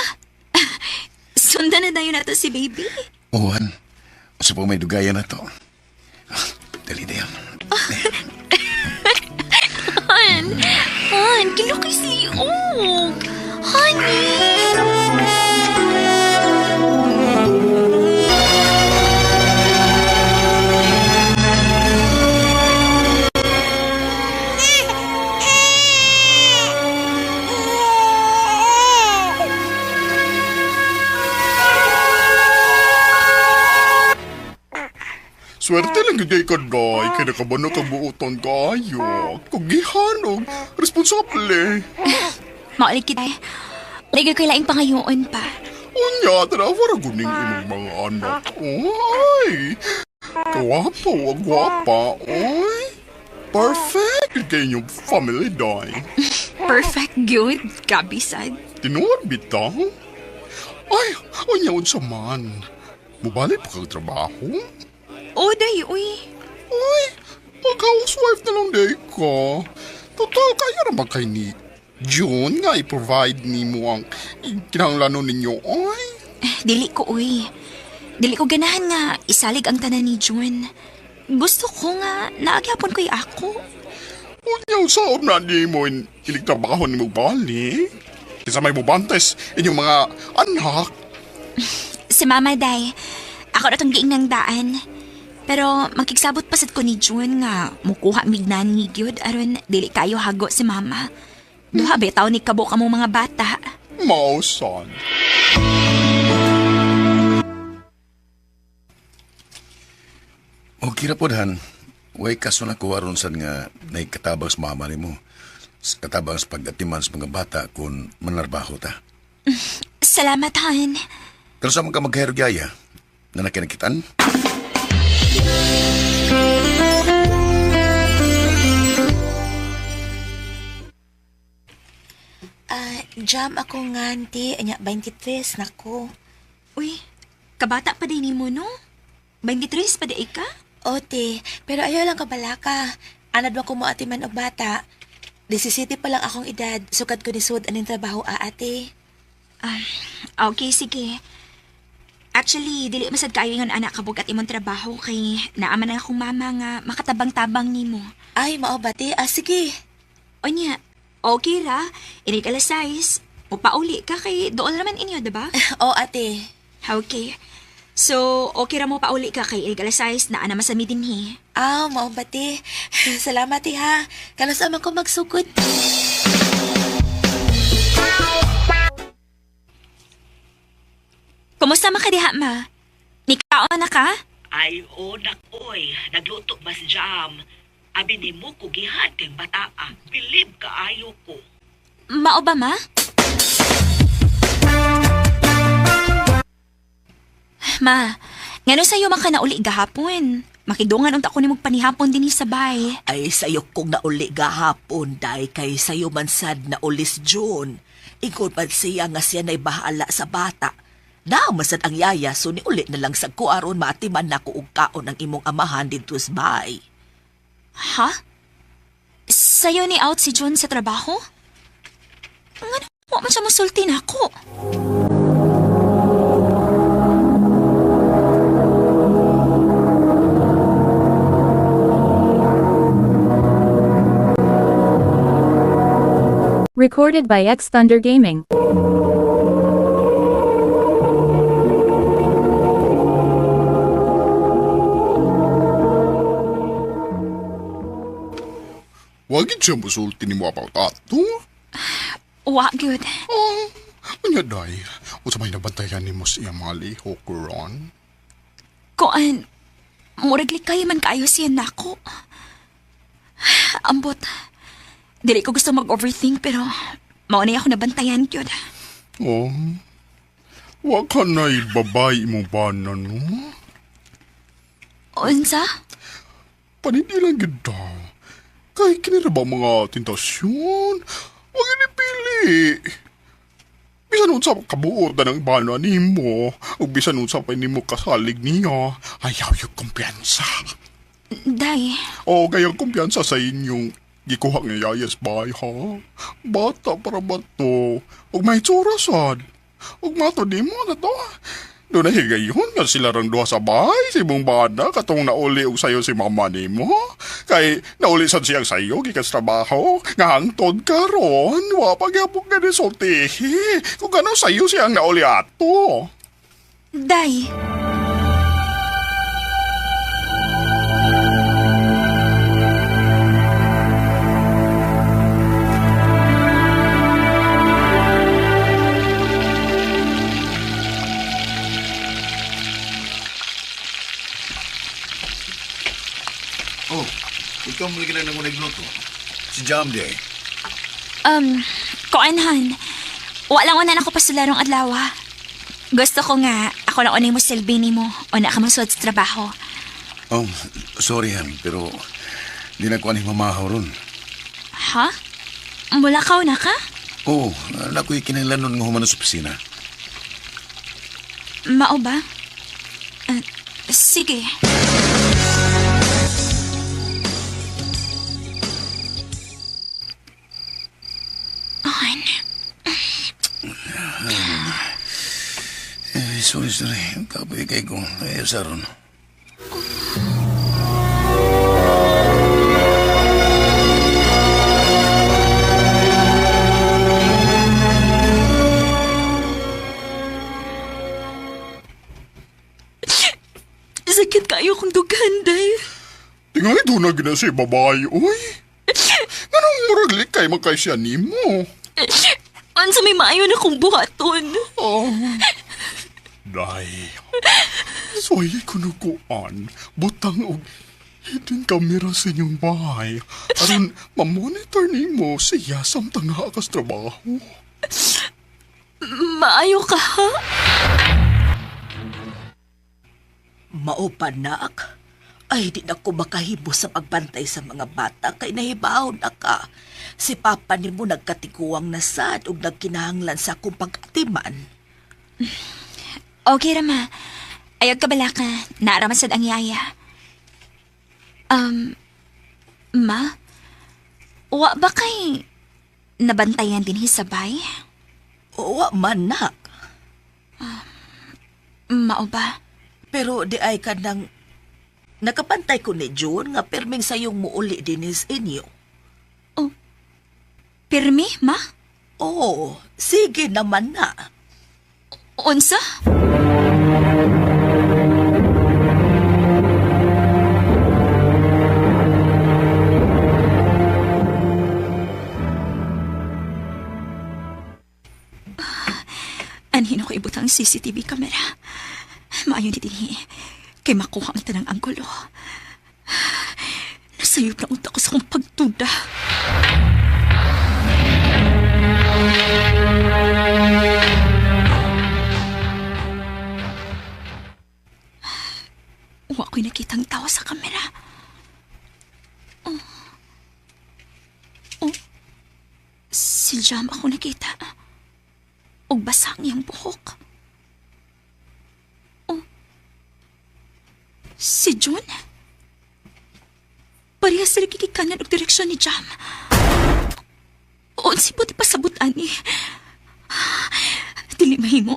Sundan na dayon nato si baby. Uwan, sa po may dugayan na to. Dali na yan. Hon, hon, kilo kay sliog. Honey. Swerte lang gyud kay kaday, kay nakabano kang buoton kaayo. Kugihan og responsable. Maulit kita. Dagay ko laing pangayoon pa. Unya, tara, para guning imong mga anak. Oy! Kawapo, gwapa, oy! Perfect kay inyong family, day. Perfect good. Gabi sad. Tinuod bitaw. Ay, unya unsa man. Mubalik pa kag trabaho? Oh, day, uy. Uy, mag-housewife na lang day ka. Total, kaya ra kay ni June nga i-provide nimo ang kinahanglanon ninyo, oy. Dili ko, uy. Dili ko ganahan nga isalig ang tanan ni June. Gusto ko nga naagyapon ko'y ako. Unya, unsaon na nimo ilig trabaho nimo balik? Kinsa may mubantes inyong mga anak. Si Mama Day, ako na tong giing ng daan. Pero makigsabot pa sad ko ni June nga mukuha mignan ni gyud aron dili kayo hago si Mama. Duha bitaw ni kabo kamo mga bata. Mausan. Okay ra pod han. Way kaso na ko aron sad nga naikatabang sa mama nimo. Sa katabang sa pag-atiman sa mga bata kung manarbaho ta. Salamat, Han. Pero sa mga magkahirugyaya, na nakinakitan? Ah, jam ako nga, auntie. Anya, 23 na ko. Uy, kabata pa din nimo no? 23 pa di ay ka? Ote, pero ayaw lang kabalaka. Anad mo ko mo ati man og bata. 17 pa lang akong edad. Sukad ko ni sud aning trabaho aate. Ah, okay, sige. Actually, dili masad kaayo ingon anak kabog at imong trabaho kay naaman na akong mama nga makatabang-tabang nimo. Ay, mao ba te? Ah, sige. Onya, okay ra. Inig alas 6. Mupauli ka kay doon naman inyo, diba? Oo, ate. Okay. So, okay ra mo pauli ka kay inig alas 6 na ana masami dinhi. Ah, mao ba te? Salamat te ha. Kalos man ko magsugod. Kumusta man ka diha, ma? Nikaon na ka? Ay, o, nakoy, nagluto mas jam. Abi ni mo kugihan kay bataa. Bilib kaayo ko. Mao ba, ma? Ma, ngano sa'yo man ka nauli gahapon? Makidungan unta ko nimo panihapon dinhi sa bay. Ay, sayo kong nauli gahapon, day, kay sayo man sad nauli si June. Ingon man siya nga siya na'y bahala sa bata. Namasad ang yaya, so niuli na lang sa ko aron maatiman na ko og kaon ang imong amahan dito sa bay. Ha? Sa'yo ni out si June sa trabaho? Ngano, wa man siya musulti nako. Recorded by X Thunder Gaming. Wag siya musulti nimo about ato. Wa gyud. Oh, unya day. Unsa may nabantayan nimo sa iyang mga lihok ron? Kuan, murag likay man kaayo siya nako. Ambot. Dili ko gusto mag-overthink pero mao na ako nabantayan gyud. Oh. Wa ka na ibabay imong bana, no? Unsa? Panindi lang gyud daw. Kay kini ra ba mga tentasyon? Wa gini pili. Bisan unsa kabuot na ng bana nimo, ug bisan unsa pa nimo kasalig niya, ayaw yung kumpiyansa. Day, O kayang kumpiyansa sa inyong gikuha nga yayas bay, ha? Bata para ba to? Ug may tsura sad. Ug mato di mo na to. Doon na higayon nga sila rang duha sa bahay, si mong bana, katong nauli og sayo si mama nimo. Kay nauli sad siyang sayo, gikan sa trabaho, nga hangtod karon, wa pa gyapon ka ni sultihi. Kung gano'n sayo siyang nauli ato. Day. Oh, ikaw mo lagi lang nang nagluto. Si Jam di ay. Kuan han. Wala lang ako pasularong adlaw. Gusto ko nga, ako lang unay mo silbi nimo. Una ka masuod sa trabaho. Oh, sorry han, pero di na ko ani mamahaw ron. Ha? Mula ka na ka? Oo, oh, ako'y kinahanglan nga human sa opisina. Mao ba? Sige. An, Eh, sorry, sorry. Kapoy kay ko. Eh, saron. Sakit kayo kong dughan, day. Tingali doon na gina si babae, uy. Anong murag likay man kay siya nimo? Unsa may maayo na kong buhaton. Oh. Day. Soy kunukuan, butang og hidden camera sa inyong bahay. Aron mamonitor nimo siya samtang naa kas trabaho. Maayo ka, ha? Mao pa, nak. Ay, di na ko makahibo sa pagbantay sa mga bata kay nahibaw na ka. Si Papa nimo nagkatiguang na sad ug nagkinahanglan sa akong pag-atiman. Okay rama. Ayog ka bala ka. Naaraman sad ang yaya. Ma? Wa ba kay nabantayan din hisabay? Wa man, nak. Mao ba? Pero di ay ka nang nakapantay ko ni June nga pirming sayong muuli dinis inyo. Pirmi, ma? Oo, sige naman na. Unsa? Anhin ako ibutang CCTV camera. Maayo ni dinhi. Kay makuha ang tanang anggulo. Nasayop na unta ko sa kong pagduda. Wa ko'y nakitang tao sa kamera. Oh. Oh. Si Jam ako nakita. Og basa ang iyang buhok. Oh. Si June? Parehas sila gigikanan og direksyon ni Jam. Unsi po di pasabot ani. Dili mahimo.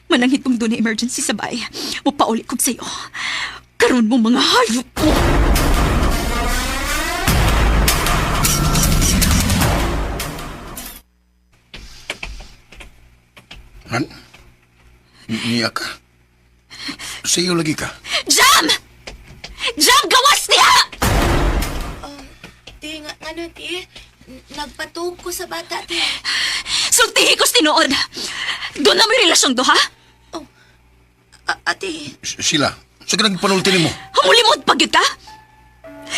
Mananghit kong doon na emergency sa bay. Mupauli kog sayo. Karon mo mga hayop ko. Han? Niya ka? Sa iyo lagi ka? Jam! Jam, gawas niya! Ti, nga, ano, ti? Nagpatug ko sa bata, ti. Sultihi ko sa tinuod. Doon na may relasyon do, ha? Oh, ate. Sila, sa kanang panulti nimo. Humulimod pag yun ka?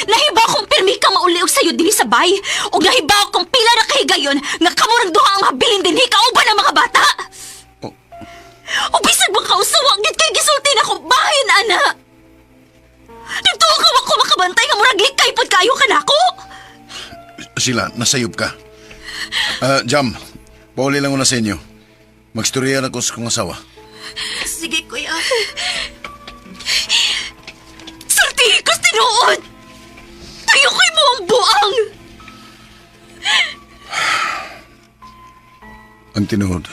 Nahiba akong pirmi kang mauli og sayo dinhi sa bay. Og nahiba akong pila na kahigayon nga kamurang duha ang habilin dinhi kauban ang mga bata. Oh. O bisag makausawa gid kay gisulti na ko bahin ana. Nagtuo ka wa ko makabantay nga murag likay pod kayo kanako. Sila, nasayop ka. Jam, pauli lang una sa inyo. Magstorya na ko sa kong asawa. Sige, kuya. Sultihi ko sa tinuod. Tayo kay mo ang buang. Ang tinuod.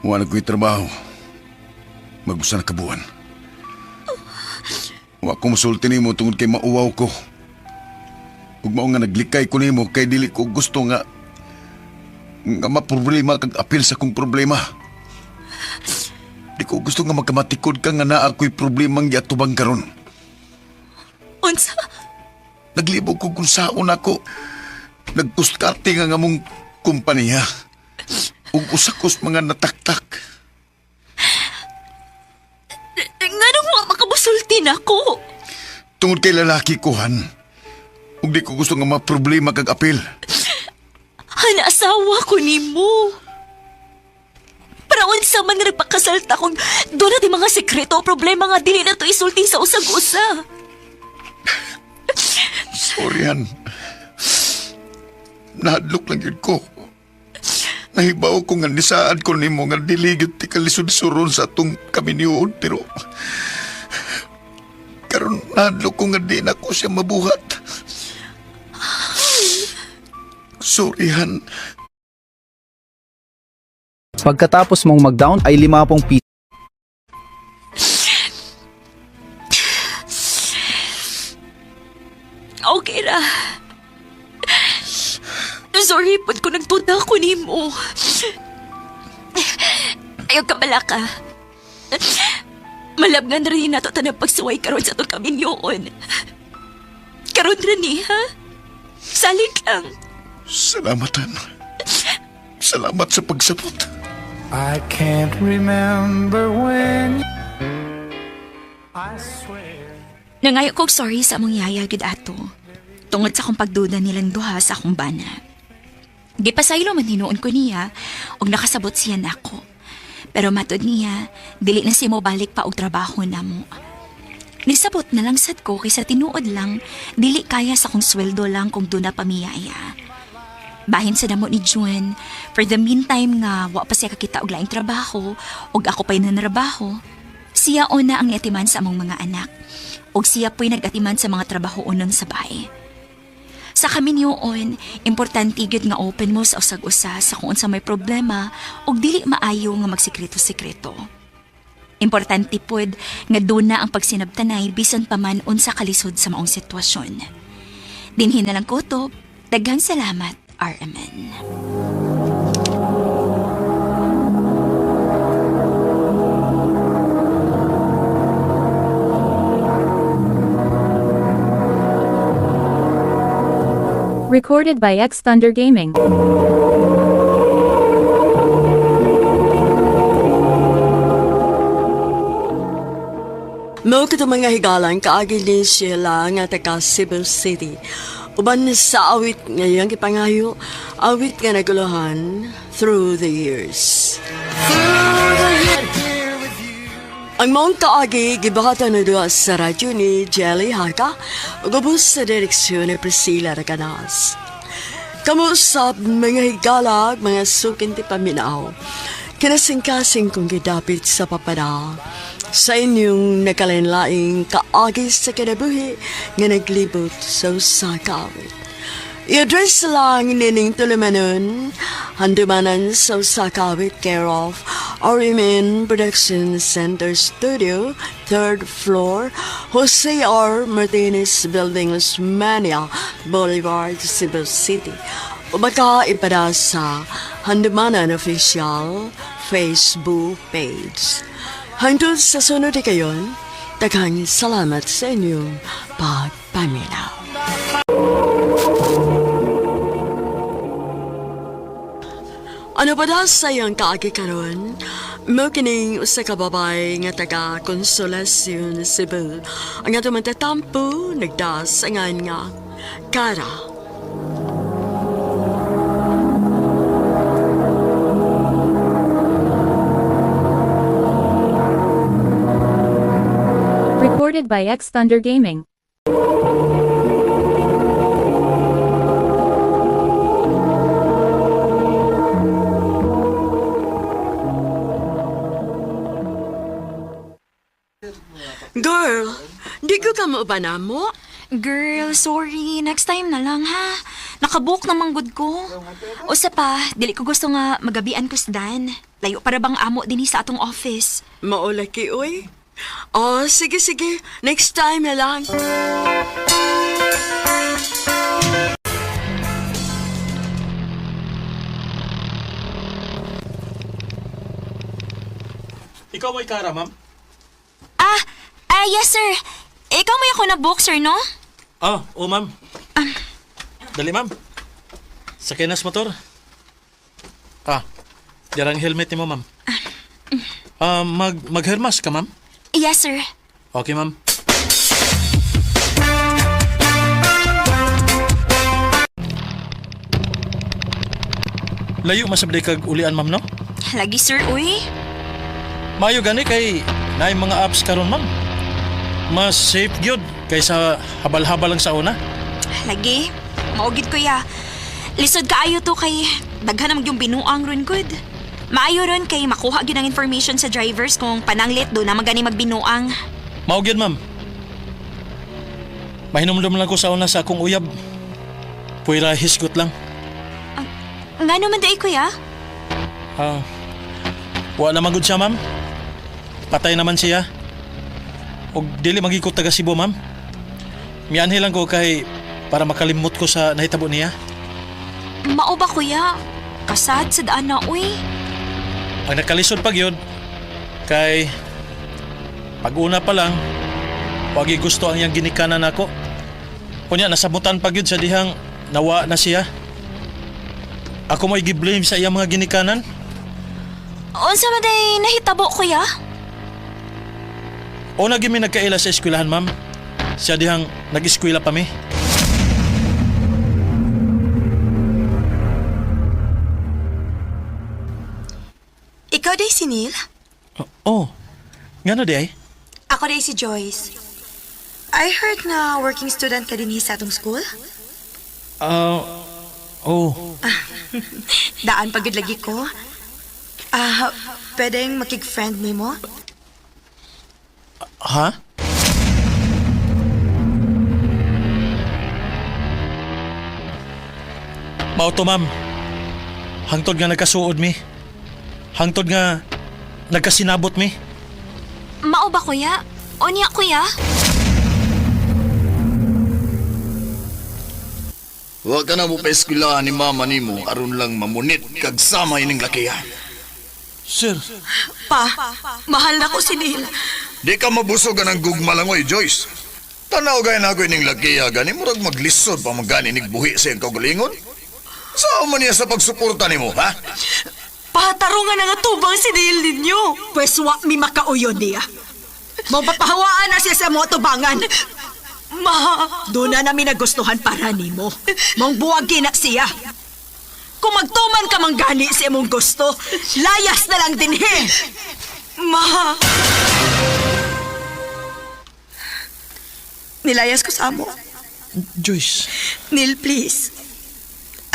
Wala ko'y trabaho. Magbusa na kabuan. Wa ko musulti nimo tungod kay mauwaw ko. Ug mao nga naglikay ko nimo kay dili ko gusto nga nga maproblema kag apil sa kong problema. Di ko gusto nga magkamatikod ka nga naa ko'y problemang giatubang karon. Unsa? Naglibog ko kung saon ako. Nagkuskarte nga nga mong kumpanya. Ug usa kos mga nataktak. Nganong wa makabusulti nako? Tungod kay lalaki ko, Han. Ug di ko gusto nga maproblema kag apil. Han, asawa ko nimo. Para unsa man nga nagpakasal ta kung doon na mga sekreto o problema nga dili na to isulti sa usag-usa. Sorry, Han. Nahadlok lang yun ko. Nahibaw ko nga nisaad ko nimo nga dili gyud ti kalisod-suron sa atong kaminiyon pero karon nahadlok ko nga di na ko siya mabuhat. Sorry, Han. Pagkatapos mong mag-down ay 50 piso. Okay ra. Sorry pod ko nagtuda ko nimo. Ayaw ka bala ka. Malabngan rin nato tanang pagsuway karon sa atong kaminyoon. Karon ra ni, ha? Salig lang. Salamat, Han. Salamat sa pagsabot. I can't remember when I swear. Nangayo kog sorry sa among yaya gid ato. Tungod sa akong pagduda nilang duha sa akong bana. Gipasaylo man hinuon ko niya og nakasabot siya nako. Pero matod niya, dili na siya mobalik pa og trabaho namo. Nisabot na lang sad ko kaysa tinuod lang, dili kaya sa akong sweldo lang kung doon na pamiyaya. Bahin sa damo ni June, for the meantime nga wa pa siya kakita og laing trabaho ug ako pa'y nanrabaho. Siya una ang niatiman sa among mga anak ug siya po'y nag-atiman sa mga trabaho unon sa bahay. Sa kaminyoon, importante gyud nga open mo sa usag-usa sa kung unsa may problema ug dili maayo nga magsikreto-sikreto. Importante pod nga duna ang pagsinabtanay bisan pa man unsa kalisod sa maong sitwasyon. Dinhi na lang ko to. Daghang salamat, RMN. Recorded by X Thunder Gaming. Mao kato mga higalan kaagi ni Sheila nga taga Cebu City. Uban sa awit ngayong gipangayo, awit nga naguluhan through the years. Ang maong kaagi gibahatan na duha sa radyo ni Jelly Haka ug ubos sa direksyon ni Priscilla Raganas. Kamusap mga higalag, mga sukin ti paminaw. Kinasingkasing kong gidapit sa papada. Sa inyong nakalinlaing kaagi sa kinabuhi nga naglibot sa usa ka awit. I-address lang nining tulumanon, handumanan sa usa ka awit care of RMN Production Center Studio, 3rd floor, Jose R. Martinez Building, Osmania Boulevard, Cebu City. O baka ipada sa Handumanan Official Facebook page. Hangtod sa sunod na kayon, daghang salamat sa inyong pagpaminaw. Ano ba daw sa iyong kaagi karon? Mo kining usa ka babay nga taga Consolacion, Cebu. Ang ato man tatampo nagdas angan nga Kara. Recorded by X Thunder Gaming. Girl, di ko ka mo na mo? Girl, sorry. Next time na lang, ha? Nakabook na manggod ko. Usa pa, dili ko gusto nga magabian ko sa Dan. Layo para bang amo din sa atong office. Maulaki, uy. Oh, sige, sige. Next time na lang. Ikaw may kara, ma'am? Ah, yes, sir. Ikaw may ako na book, sir, no? Ah, oo, ma'am. Dali, ma'am. Sakay na sa motor. Ah, dirang helmet ni mo, ma'am. Ah, maghermas ka, ma'am? Yes, sir. Okay, ma'am. Layo masabday kag ulian, ma'am, no? Lagi sir, uy. Maayo gani kay naay mga apps karon, ma'am. Mas safe gyud kaysa habal-habal lang sa una. Lagi. Maugid kuya. Lisod kaayo to kay daghan naman yung binuang ron good. Maayo ron kay makuha gyud ang information sa drivers kung pananglit do na magani magbinuang. Mao gyud, ma'am. Mahinumdum lang ko sa una sa akong uyab. Puwera hisgot lang. Ngano man day kuya? Ah, wala man gud siya, ma'am. Patay naman siya. Og dili magikot taga Cebu, ma'am. Mianhi lang ko kay para makalimot ko sa nahitabo niya. Mao ba kuya? Kasad sa daan na uy. Ang nakalisod pag yun, kay pag-una pa lang, wagi gusto ang iyang ginikanan nako. Unya, nasabutan pag yun sa dihang nawa na siya. Ako mo'y gi-blame sa iyang mga ginikanan. Unsa man day nahitabo kuya? Una gyud mi nagkaila sa eskwelahan, ma'am. Siya dihang nag-eskwela pa mi. Ikaw day si Neil? Oh, ngano di ay? Ako day si Joyce. I heard na working student ka din sa atong school. Ah, oh, Daan pagod lagi ko. Ah, pwedeng makig-friend ni mo? Ha? Mao to, ma'am. Hangtod nga nagkasuod mi. Hangtod nga nagkasinabot mi. Mao ba kuya? Unya kuya? Wa ka na mo pa ni mama nimo aron lang mamunit kag sama ining lakihan. Sir. Pa, mahal na ko si Neil. Di ka mabusog ang gugma lang oy, Joyce. Tanaw gay na ako ining lakiha gani murag maglisod pa man gani nig buhi sa iyang kaugalingon. Saan man niya sa pagsuporta nimo, ha? Patarungan na nga tubang si Neil ninyo. Pwes wa mi makauyon niya. Mapapahawaan na siya sa mga tubangan. Ma! Doon na namin nagustuhan para nimo. Mong buwag na siya. Kung magtuman ka man gani sa imong gusto, layas na lang din he. Ma! Nilayas ko sa amo. Joyce. Neil, please.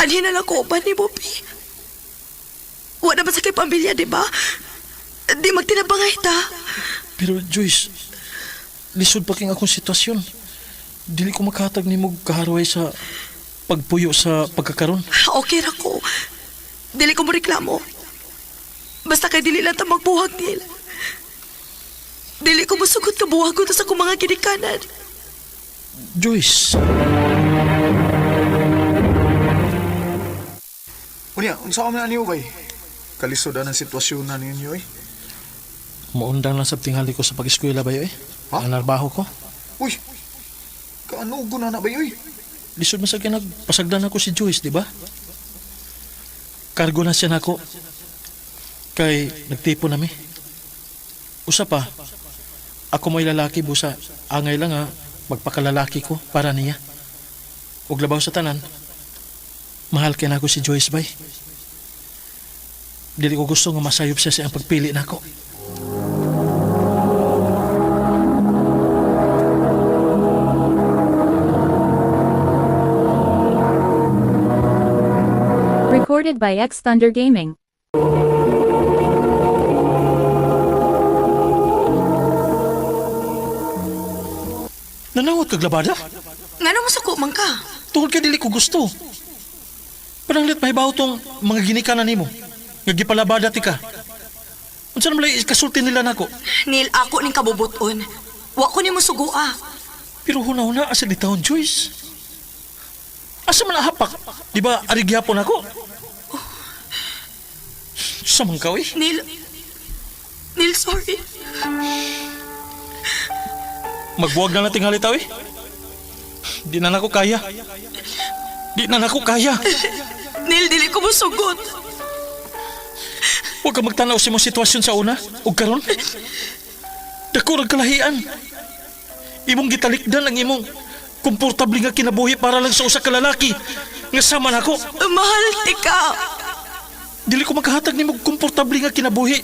Anhin na lang ko uban ni Bobby. Wala naman sa kay pamilya, di ba? Di magtinabangay ta. Pero Joyce, lisod pa king akong sitwasyon. Dili ko makahatag nimo kaharaway sa pagpuyo sa pagkakaron. Okay ra ko. Dili ko mo reklamo. Basta kay dili lang ta magbuhag, Neil. Dili ko musugot ka buhag ko sa akong mga ginikanan. Joyce. Unya, unsa man ani bay? Kalisod ang sitwasyon na ninyo eh. Muundang lang sa tinghali ko sa pag-eskwela ba eh? Ang narbaho ko. Uy. Kaano na na bay oy? Lisod man sa kinagpasagdan ako si Joyce, di ba? Kargo na siya nako. Kay nagtipo nami. Usa pa, ako mo'y lalaki busa. Angay lang ha, magpakalalaki ko para niya. Ug labaw sa tanan, mahal kay nako si Joyce bay. Dili ko gusto nga masayop siya sa iyang pagpili nako. Recorded by X Thunder Gaming. Nanawat kag labada? Ngano mo suko man ka? Tungod kay dili ko gusto. Pananglit mahibaw tong mga ginikanan nimo. Nga gipalabada ti ka. Unsa naman lay kasulti nila nako? Neil, ako ning kabubuton. Wa ko nimo sugua. Pero huna-huna asa di taon, Joyce? Asa man hapak? Di ba ari gihapon ako? Sa man ka, eh? Neil, Neil, sorry. Magbuwag na nating halitaw eh. Di na nako kaya. Di na nako kaya. Neil, dili ko musugot. Huwag ka magtanaw sa imong sitwasyon sa una. Ug karon. Dako rag kalahian. Imong gitalikdan ang imong komportable nga kinabuhi para lang sa usa ka lalaki nga sama nako. Mahal ti ka. Dili ko makahatag nimo komportable nga kinabuhi.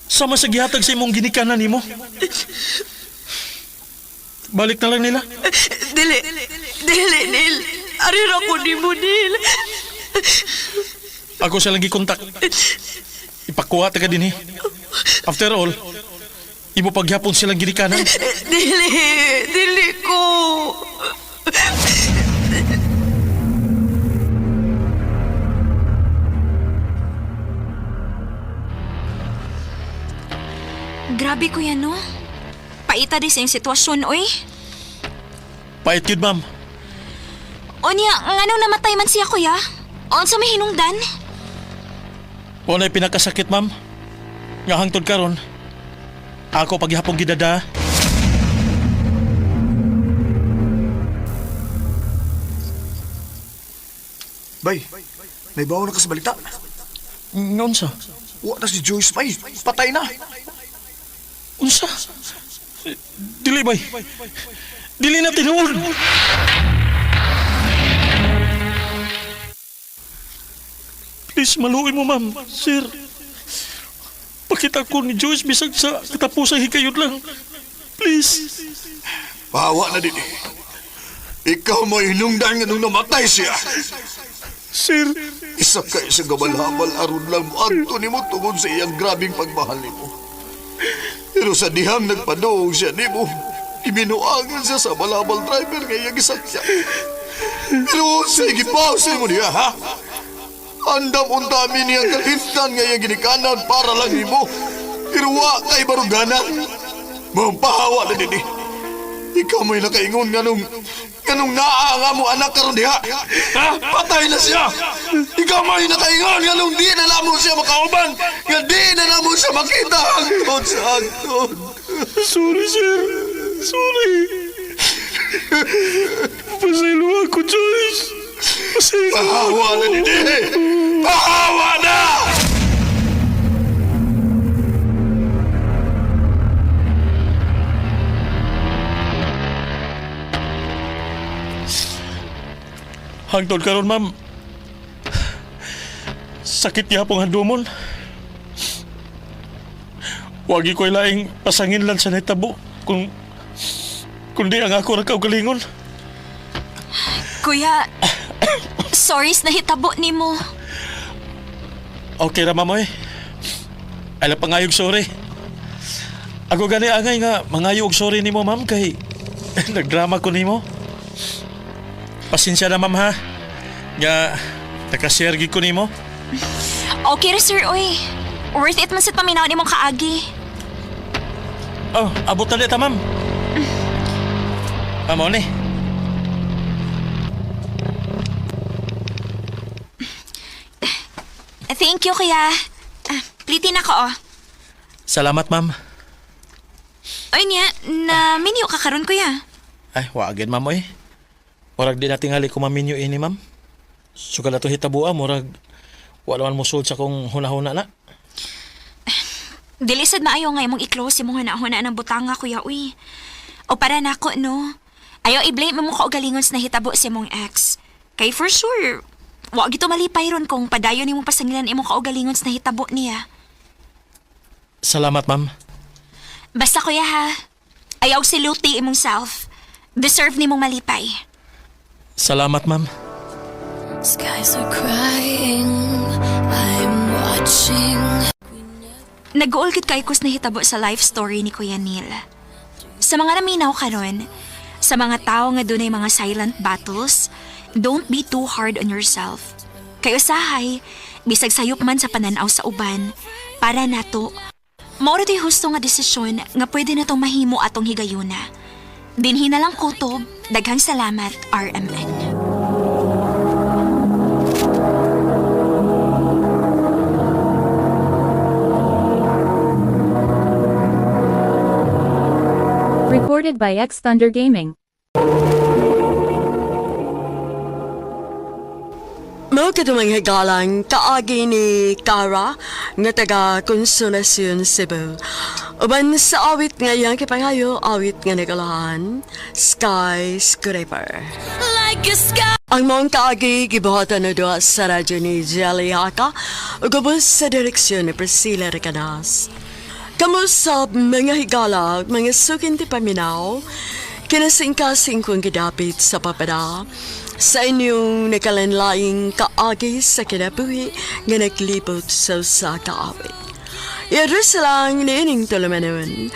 Sama sa gihatag sa imong ginikanan nimo. Balik na lang nila. Dili, dili, Neil. Ari ra ko nimo, Neil. Ako siya lang gikontak. Ipakuha ta ka din eh. After all, imo pagyapon silang ginikanan. Dili, dili ko. Grabe kuya no. Paita di sa iyong sitwasyon, oy. Pait yun, ma'am. Onya, nganong namatay man siya kuya? Unsa may hinungdan? Wala pinakasakit, ma'am. Nga hangtod karon. Ako paghapong gidada. Bay, naibaw na ka sa balita. Ngunsa? Wa na si Joyce, bay. Patay na. Unsa? Dili, bay. Dili na tinuod. Please, maluoy mo, ma'am. Sir. Pakita ko ni Joyce bisag sa katapusan hikayod lang. Please. Pahawa na din eh. Ikaw mo hinungdan nga nung namatay siya. Sir. Isa ka sa gabalhabal aron lang mo adto nimo tungod sa iyang grabing pagmahal nimo. Pero sa dihang nagpaduong siya nimo, iminuangan siya sa balabal driver nga iyang gisakyan. Pero sa gipaw sa mo niya, ha? Andam untami niyang kalintan nga iyang ginikanan para lang nimo. Pero wa kay baruganan. Mampahawa na din eh. Ikaw mo'y nakaingon nga nung naa nga mo anak karon diha. Ha? Patay na siya. Ikaw mo'y nakaingon nga nung di na namo siya makauban, nga di na namo siya makita hangtod sa hangtod. Sorry, sir. Sorry. Pasaylo ako, Joyce. Pasaylo. Pahawa na din eh. Pahawa na! Hangtod karon, ma'am. Sakit niya pong handumon. Wagi ko'y laing pasangin lang sa nahitabo kung kundi ang ako ra kaugalingon. Kuya, sorry sa nahitabo nimo. Okay ra, ma'am, oy. Ala pangayog sorry. Ako gani angay nga mangayo og sorry nimo, ma'am, kay nagdrama ko nimo. Pasensya na, ma'am, ha. Nga nakashare gid ko nimo. Okay ra sir, oy. Worth it man sa paminaw nimong kaagi. Oh, abot na ta, ma'am. Ma'am, ni. Thank you, kuya. Plitin ako, oh. Salamat, ma'am. Oy niya, na minyo ka karon kuya. Ay, waagin, ma'am, oy. Murag di natingali ko maminyo ini, ma'am. Sugad na to hitabua, murag wala man musulod sa kong hunahuna na. Dili sad maayo nga imong i-close imong hunahuna ng butanga, kuya, uy. O para nako, no. Ayaw i-blame mo kaugalingon sa nahitabo sa imong ex. Kay for sure, wa gito malipay ron kung padayon nimong pasangilan imong kaugalingon sa nahitabo niya. Salamat, ma'am. Basta kuya ha, ayaw siluti imong self. Deserve nimong malipay. Salamat, ma'am. Skies are crying, I'm watching. Nag-uol gid kay kus nahitabo sa life story ni Kuya Neil. Sa mga naminaw karon, sa mga tao nga dunay mga silent battles, don't be too hard on yourself. Kay usahay, bisag sayop man sa pananaw sa uban, para nato, mao ra to'y husto nga desisyon nga pwede natong mahimo atong higayuna. Dinhi na lang kutob, daghang salamat, RMN. Recorded by X Thunder Gaming. Mao kadto mga higalang kaagi ni Cara nga taga Consolacion, Cebu. Uban sa awit nga iyang kipangayo, awit nga nagalahan, Skyscraper. Like a sky. Ang maong kaagi gibuhatan na duha sa radyo ni Jelly Haka ug ubos sa direksyon ni Priscilla Recanas. Kamo sa mga higala, mga sukin ti paminaw, kinasingkasing kong gidapit sa papada, sa inyong nakalanlaing kaagi sa kinabuhi nga naglibot sa usa ka awit. I-address lang niining tulumanon.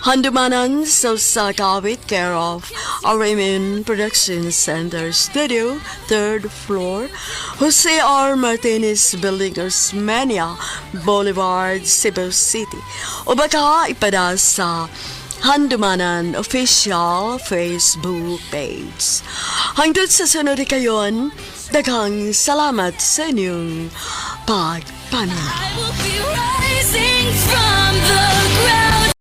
Handumanan sa usa ka awit, care of RMN Production Center Studio, third floor, Jose R. Martinez Building, Osmeña Boulevard, Cebu City. O baka ipada sa Handumanan official Facebook page. Hangtod sa sunod kayon, daghang salamat sa inyong pagpaminaw. I will be rising from the ground.